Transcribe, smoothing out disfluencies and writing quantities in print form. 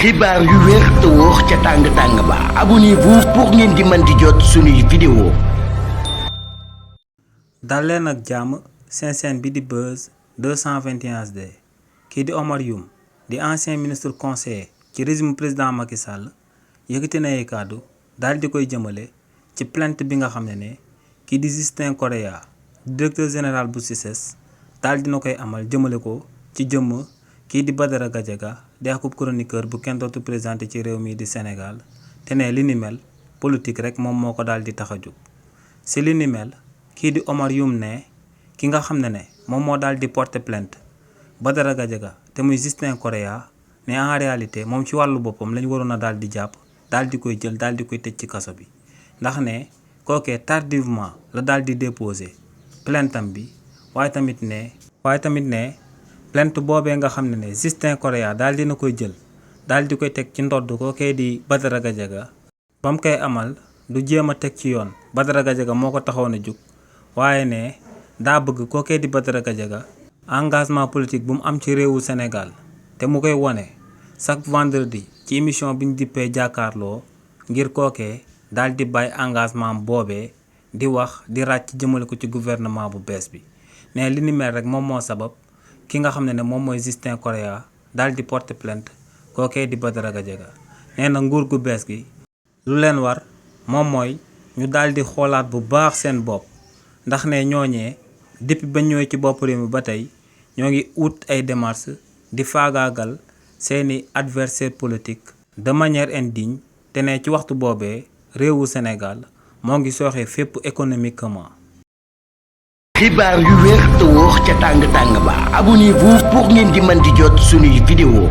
xibaar yu wér te wóor ca tàng-tàng ba abonnez-vous pour ngeen di mën di jot suñuy vidéo. dal leen ak jàmm seen chaîne bi di Buzz 221 HD kii di Omar Youm di ancien ministre conseiller ci régime président Macky Sall yëkkati na ay kàddu daal di koy jëmale ci plainte bi nga xam ne kii di Justin Correa directeur général bu CICES daal dina koy amal jëmale ko ci jëmm kii di Badara Gadiaga di akub chroniqueur bu kenn dootu présenté ci réew mi di Sénégal te ne li ni mel politique rek moom moo ko daal di tax a jóg si li ni mel kii di Omar Youm ne ki nga xam ne moom moo daal di porter plainte Badara Gadiaga te muy Justin Correa ne en réalité moom ci wàllu boppam lañ waroon a daal di jàpp daal di koy jël daal di koy tëj ci kaso bi ndax ne kookee tardivement la daal di déposé plaintam bi waaye tamit ne plainte boobee nga xam ne Justin Correa daal dina koy jël daal di koy teg ci ndodd kookee di Badara Gadiaga ba mu koy amal du jéem a teg ci yoon Badara Gadiaga moo ko taxoon a jug waaye ne daa bëgg kookee di Badara Gadiaga engagement politique bu mu am ci réewu Sénégal te mu koy wone chaque vendredi ci émission bi ñu dippee jàkkaarloo ngir kookee daal di bàyyi engagement boobee di wax di ràcc jëmale ko ci gouvernement bu bees bi ne li ni mel rek moom moo sabab ki nga xam ne moom mooy Justin Correa daal di porter plainte kookee di Badara Gadiaga nee na nguur gu bees gi lu leen war moom mooy ñu daal di xoolaat bu baax seen bopp ndax ne ñooñee depuis ba ñëwee ci bopp réew mi ba tey ñoo ngi ut ay démarches di faagaagal seeni adversaire politique de manière indigne te ne ci waxtu boobee réewu Sénégal moo ngi sooxee fépp économiquement. xibaar yu wér te wóor ca tàng-tàng ba abonnez-vous pour ngeen di mën di jot suñuy vidéo.